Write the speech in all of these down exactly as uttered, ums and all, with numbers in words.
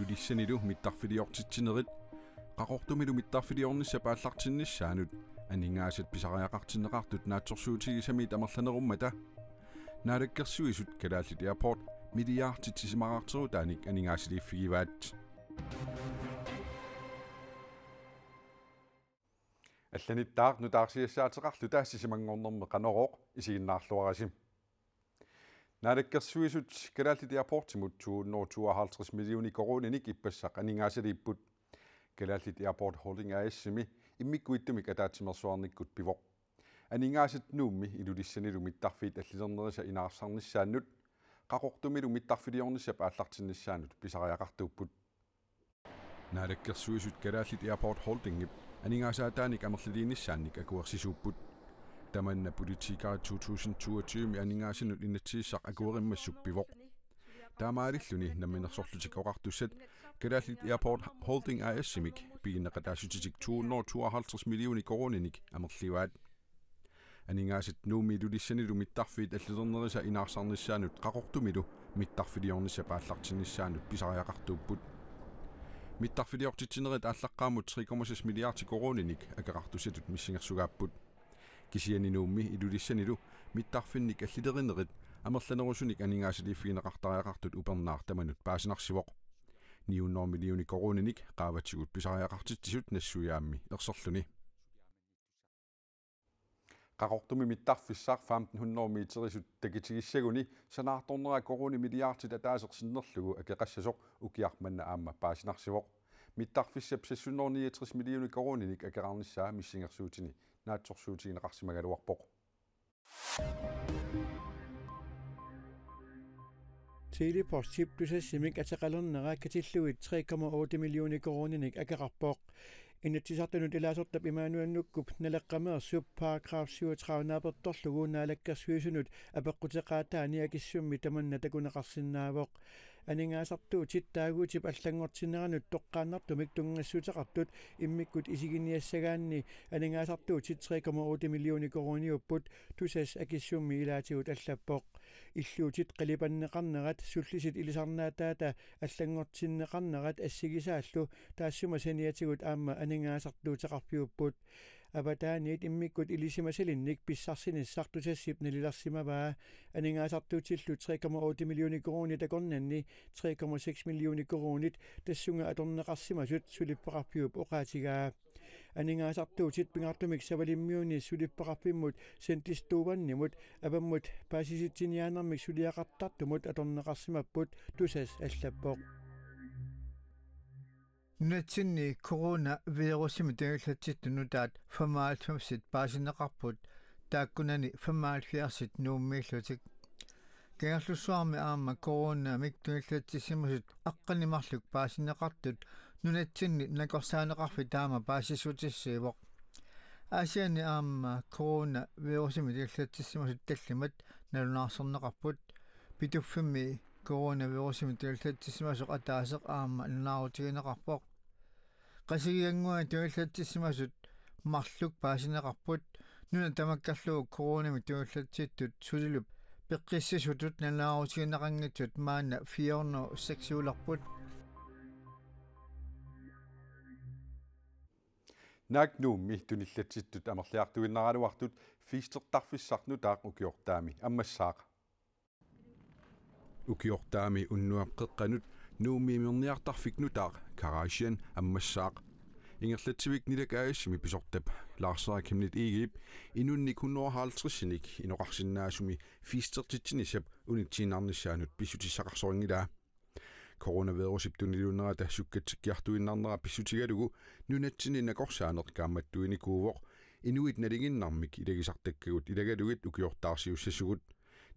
Ilulissanilu mittarfiliortitsinerit Qaqortumilu mittarfiliornissap aallartinnissaanut aningaasat pisariaqartinneqartut naatsorsuutigisamiit amerlanerummata Naalakkersuisut Kalaallit Airport milliardit sisamaraarterutaanik aningaasaliiffigivaat. Allanittaaq nutaarsiassaateqarluta, sisamanngornermi Qanorooq, isiginnaarluarisi. Naalakkersuisut Kalaallit Airportimut to hundrede og tooghalvtreds millioner koruuninik ippassaq aningaasaliipput. Kalaallit Airport Holding A/S-imi immikkut ittumik ataatsimeersuarnikkut pivoq. Aningaasat Nuummi Ilulissanilu mittarfiit allilernerisa inaarsarnissaannut Qaqortumilu mittarfiliornissap aallartinnissaanut pisariaqartuupput. Naalakkersuisut Kalaallit Airport Holdingip aningaasaataannik amerliliinissaannik akuersisuupput. Tamanna politikerit to tusind toogtyve-mi aningaasanut inatsisissaq akuerimmassuk pivoq. Taamaalilluni Namminersorlutik Oqartussat Kalaallit Airport Holding A/S-imik piginneqataassutsitik to hundrede og tooghalvtreds millioner koruuninik amerlivaat. Aningaasat Nuummi Ilulissanilu mittarfiit allilernerisa inaarsarnissaanut Qaqortumilu mittarfiliornissap aallartinnissaanut pisariaqartuupput. Mittarfiliortitsinerit aallaqqaammut tre komma seks milliarder koruuninik akeqartussatut missingersugaapput. Kisianni Nuummi Ilulissanilu mittarfinnik allilerinerit amerlanerusunik aningaasaliiffigineqartariaqartut upernaaq tamanut paasinarsivoq. Ni hundrede millioner koruuninik qaavatigut pisariaqartitsisut nassuiaammi erserluni. Qaqortumi mittarfissaq femten hundrede meterisut takutigissaguni sanaartornera koruuni milliardit ataaseq sinnerlugu akeqassasoq ukiaq manna aamma paasinarsivoq. Mittarfissap seks hundrede niogtres millioner koruuninik akeqarnissaa missingersuutini naatsorsuutigineqarsimagaluarpoq. Tele-Postip Tusassimik ateqalernera katillugit tre komma otte millioner koruuninik akeqarpoq. Inatsisartunut ilaasortap Immanuel Nukkup Naleqqameersup paragraf syvogtredive naapertorlugu Naalakkersuisunut apeqquteqaataani akissummi tamanna takuneqarsinnaavoq. Aningaasartuutit taaguutip allanngortinneranut toqqaannartumik tunngassuteqartut immikkut isiginiassagaanni aningaasartuutit tre komma otte millioner koruuniupput, Tusas akissummi ilaatigut allappoq. Illuutit qalipanneqarnerat sullisit ilisarnaataata allanngortinneqarnerat assigisaallu taassuma saniatigut aamma aningaasartuuteqarfiupput. Avataaniit immikkut ilisimasalinnik pissarsinissaq Tusassip nalilersimavaa. Aningaasartuutillu tre komma otte millioner koruunit akornanni tre komma seks millioner koruunit tassunga atorneqarsimasut suliffeqarfiup oqaatigaa. Aningaasartuutit pingaartumik Savalimmiuni suliffeqarfimmut Sentistuuannimut avammut paasisitsiniaanermik suliaqartartumut atorneqarsimapput, Tusas allappoq. Nunatsinni coronavirusimik tunillatsittut nutaat femoghalvfemsit paasineqarput, taakkunani femoghalvfjerdsit Nuummiillutik. Kangerlussuarmi aamma coronamik tunillatsissimasut aqqaneq-marluk paasineqartut nunatsinni nakorsaaneqarfik taama paasissutissiivoq. Aasianni aamma coronavirusimik tunillatsissimasut tallimat nalunaarsorneqarput. Pituffimmi coronavirusimik tunillatsissimasoq ataaseq aamma nalunaarutigineqarpoq. Qasigiannguani tunillatsissimasut marluk paasineqarput. Nuna tamakkerlugu coronamik tunillatsittut sulilu peqqissisutut nalunaarutigineqanngitsut maanna fire hundrede og seks-iulerput. Naak Nuummi tunillatsittut amerliartuinnaraluartut festertarfissaq nutaaq ukiortaami ammassaaq. Ukiortaami unnuap qeqqanut Nuummi imerniartarfik nutaaq Garagen ammassaaq. Ingerlatsivik Nilak A/S-imi pisortap Lars-Erik Chemnitz Egedep inunnik hundrede og halvtreds-inik inoqarsinnaasumi festertitsinissap unitsiinnarnissaanut pissutissaqarsorinngilaa. Coronavirusip tuniliunerata sukkatsikkiartuinnarnera pissutigalugu nunatsinni nakorsaaneq kaammattuinikuuvoq, inuit nalinginnarmik ilagisartakkagut ilagalugit ukiortaarsiussasugut.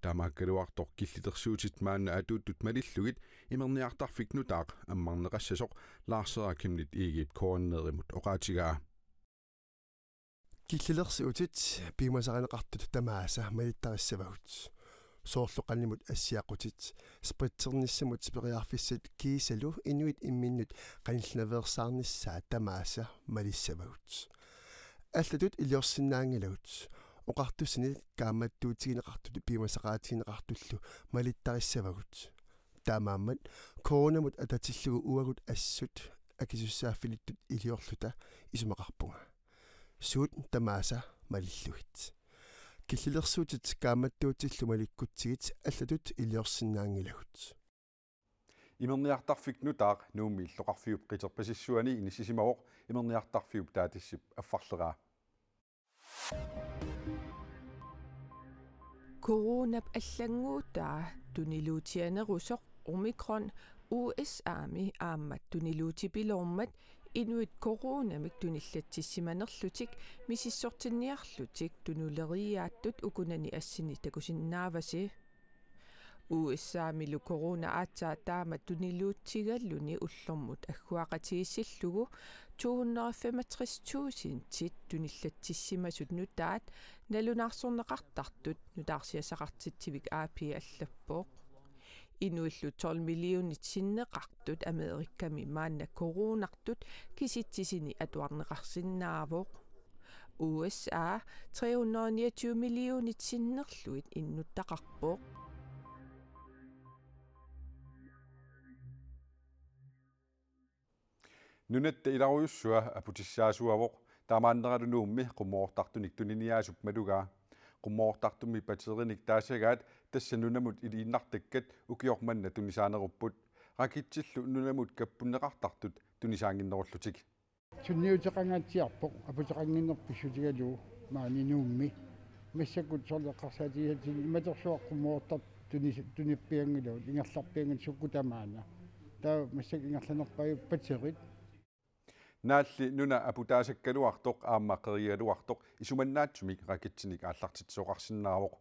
Taamaakkaluartoq killilersuutit maanna atuuttut malillugit imerniartarfik nutaaq ammarneqassasoq Lars-Erik Chemnitz Egedep K N R-imut oqaatigaa. Killilersuutit piumasarineqartut tamaasa malittarissavarput. Soorlu qanimut assiaqutit, spritsernissamut periarfissat kiisalu inuit imminnut qanillinaveersaarnissaat tamaasa malissavarput. Allatut iliorsinnaanngilagut, oqartussanit kaammattuutigineqartut piumasaqaatigineqartullu malittarissavarput. Taamaammat coronamut atatillugu uagut assut akisussaaffilittut iliorluta isumaqarpunga. Suut tamaasa malillugit. Killilersuutit kaammattuutillu malikkutsigit allatut iliorsinnaanngilagut. Imerniartarfik nutaaq Nuummi illoqarfiup qiterpasissuani inissisimavoq, imerniartarfiup taatissip affarleraa. Coronap allannguutaa tuniluutianerusoq Omicron U S A-mi aamma tuniluutipiloormat inuit coronamik tunillatsissimanerlutik misissortinniarlutik tunuleriiaattut ukunani assini takusinnaavasi. U S A-milu corona aatsaat taama tuniluutigaluni ullormut agguaqatigiissillugu to hundrede og femogtres tusindit tunillatsissimasut nutaat nalunaarsorneqartartut nutaarsiassaqartitsivik A P allappoq. Inuillu tolv millionit sinneqartut Amerikami maanna coronartut kisitsisini atuarneqarsinnaavoq. U S A tre hundrede og niogtyve millionit sinnerlugit innuttaqarpoq. Nunatta ilarujussua aputissaasuavoq, taamaanneralu Nuummi qummoortartunik tuniniaasup malugaa. Qummoortartummi batterinik taasagaat tassa nunamut iliinnartakkat ukioq manna tunisaanerupput. Rakitsillu nunamut kappunneqartartut tunisaannginnerullutik. Sunniuteqangaatsiarpoq aputeqannginneq pissutigalugu maani Nuummi. Massakkut soorlu eqqarsaatigisatsinnut imatorsuaq qummoortartut tunis-, tunippianngilagut, ingerlappianngilagut sukkut tamaana. Taava massakkut ingerlanerpaajupput batterit. Naalli nuna aputaasakkaluartoq aamma qerigaluartoq isumannaatsumik rakitsinik aallartitsisoqarsinnaavoq.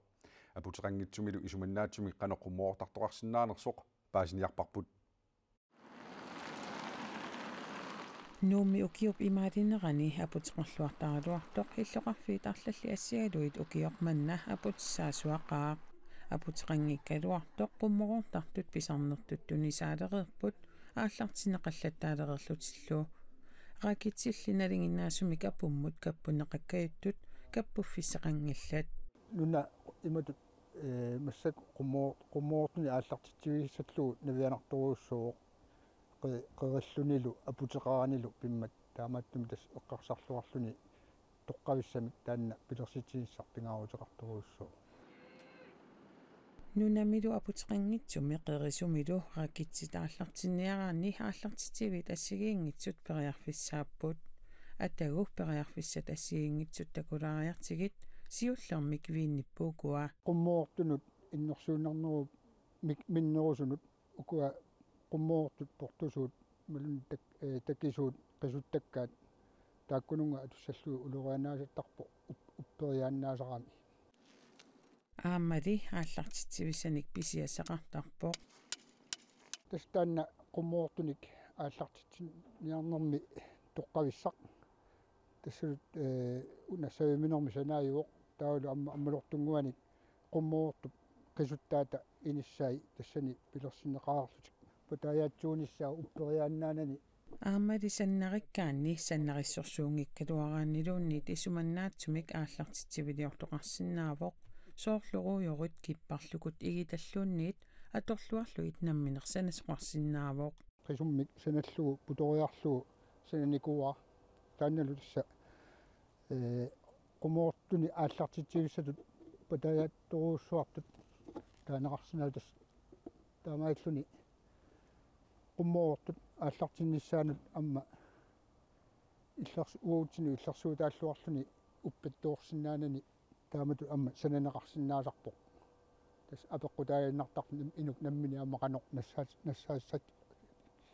Aputeqanngitsumilu isumannaatsumik qanoq qummoortartoqarsinnaanersoq paasiniarparput. Nuummi ukiup imaalinerani aputeqarluartaraluartoq illoqarfiit arlallit assigalugit ukioq manna aputissaasuaqaaq. Aputeqanngikkaluartoq qummoortartut pisarnertut tunisaalereerput aallartinneqallattaalereerlutillu. Rakitsilli nalinginnaasumik apummut kappunneqakkajuttut kappuffissaqanngillat. Nuna imatut, ee, massakkut qummoo-, qummoortunik aallartitsivigissallugu navianartorujussuuvoq. Qe-, qerillunilu aputeqaranilu pimmat, taamaattumik tassa eqqarsarluarluni toqqavissamik taanna pilersitsinissaq pingaaruteqartorujussuuvoq. Nunamilu aputeqanngitsumi qerisumilu rakitsit aallartinniaraanni aallartitsivit assigiinngitsut periarfissaapput. Atagu periarfissat assigiinngitsut takulaariartigit siullermik viinnippuukua. Qummoortunut innersuunnarnerup mik-, minnerusunut ukua qummoortut portusuut imaluunniit tak-, ee, takisuut qisuttakkaat taakkununnga atussallugit uloriannaasattarpoq up-, upperiaannaasarami. Aammali aallartitsivissanik pisiassaqartarpoq. Tassa taanna qummoortunik aallartitsiniarnermi toqqavissaq. Tassalu, ee, u-, nassavimminermi sanaajuvoq, taavalu aamma ammalortunnguanik qummoortup qisuttaata inissai tassani pilersinneqareerlutik. Pataajaatsuunissaa upperiaannaanani. Aammali sannarikkaanni sannarissorsuunngikkaluaraanniluunniit isumannaatsumik aallartitsiviliortoqarsinnaavoq, soorlu ruujorit kipparlukut igitalluunniit atorluarlugit nammineq sanasoqarsinnaavoq. Qisummik sanallugu putoriarlugu sananikuuara. Taannalu tassa, ee, qummoortunik aallartitsivissatut pataajaattorujussuartut taaneqarsinnaavoq, tassa taamaalilluni qummoortut aallartinnissaannut aamma illers-, uatsinnut illersuutaalluarluni uppittoorsinnaanani taamatut aamma sananeqarsinnaasarpoq. Tassa apeqqutaaginnartarpoq nam-, inuk nammineq aamma qanoq nassaas-, nassaassat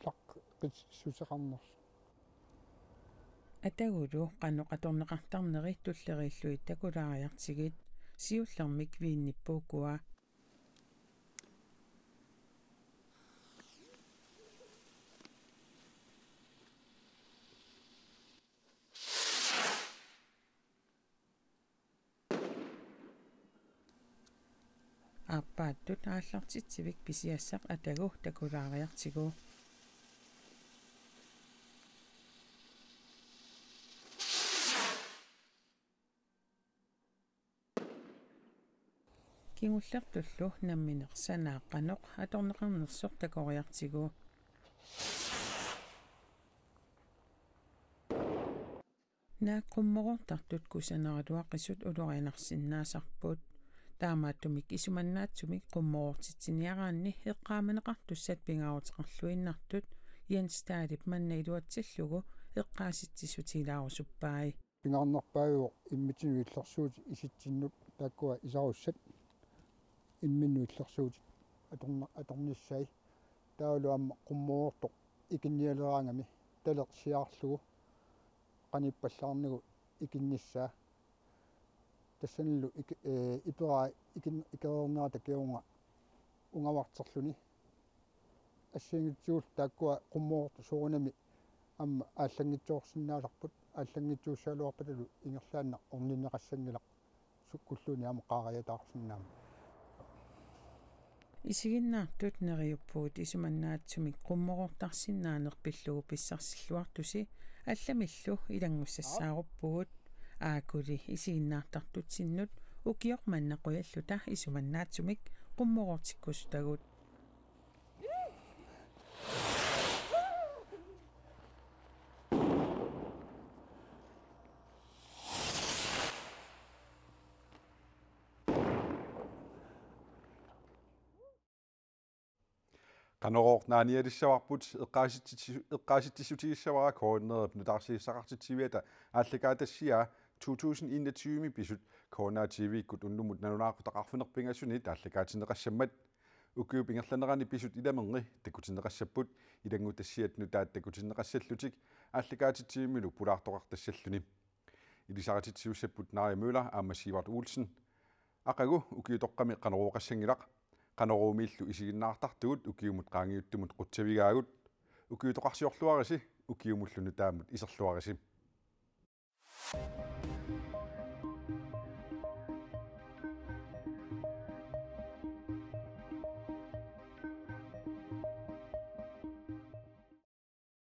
laqqissuseqarnersoq. Atagulu qanoq atorneqartarneri tulleriillugit takulaariartigit, siullermik viinnippuukua. Aappaattut aallartitsivik pisiassaq atagu takulaariartigu. Kingullertullu nammineq sanaaqqanoq atorneqarnersoq takoriartigu. Naak qummoroortartut kusanaraluaqisut ulorianarsinnaasarput. Taamaattumik isumannaatsumik qummoroortitsiniaraanni eqqaamaneqartussat pingaaruteqarluinnartut Jens Dahlip manna iluatsillugu eqqaasitsissutigilaarusuppai. Pingaarnerpaajuvoq immitsinnut illersuutit isitsinnut taakkua isarussat imminnut illersuutit atorna-, atornissaat. Taavalu aamma qummoroortoq ikinnialeraangami taleq siaarlugu qanippallaarnagu ikinnissaa. Tassanilu ik-, ee, iperaa ikin-, ikereernerata kingorna ungavarterluni. Assigiinngitsuullu taakkua qummoroortut soorunami aamma aallanngitsoorsinnaasarput, aallanngitsuussagaluarpatalu ingerlaannaq orninneqassanngilaq sukkulluunniit aamma qaariataarsinnaammat. Isiginnaartut neriuppugut isumannaatsumik qummoroortarsinnaaneq pillugu pissarsilluartusi allamillu ilanngussassaaruuppugut. Aakkuli isiginnaartartutsinnut ukioq manna qujalluta isumannaatsumik qummoroortikkusutagut. Qanorooq naanialissavarput eqqaasitsi-, eqqaasitsissutigissavara K N R-ip nutaarsiassaqartitsiviata aallakaatitassiaa to tusind enogtyve-mi pisut K N R T V-kkut unnummut nalunaaqutaq arfineq-pingasunit aallakaatinneqassammat. Ukiup ingerlanerani pisut ilaminni takutinneqassapput, ilanngutassiat nutaat takutinneqassallutik aallakaatitsivimmilu pulaartoqartassalluni. Ilisarititsisussapput Naja Møller aamma Sivert Olsen. Aqagu ukiutoqqami Qanorooqassanngilaq. Qanoruumiillu isiginnaartartugut ukiumut qaangiuttumut qutsavigaagut. Ukiutoqarsiorluarisi, ukiumullu nutaammut iserluarisi.